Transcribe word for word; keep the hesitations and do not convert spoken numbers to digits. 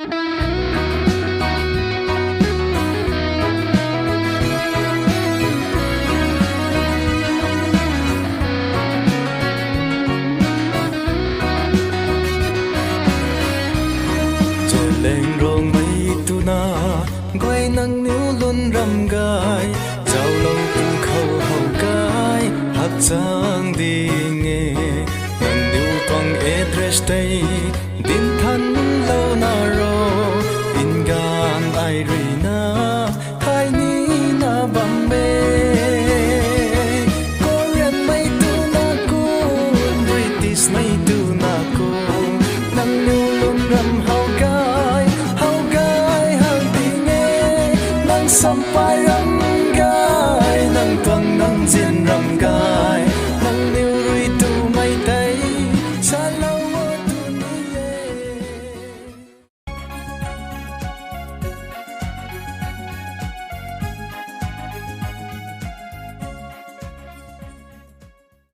Chaleng rongmei tuna, guay nangniw lun ram gay, zauclou tu khou how gay, hakchang ding e. Nangniw tuang address tei, dinthanlouna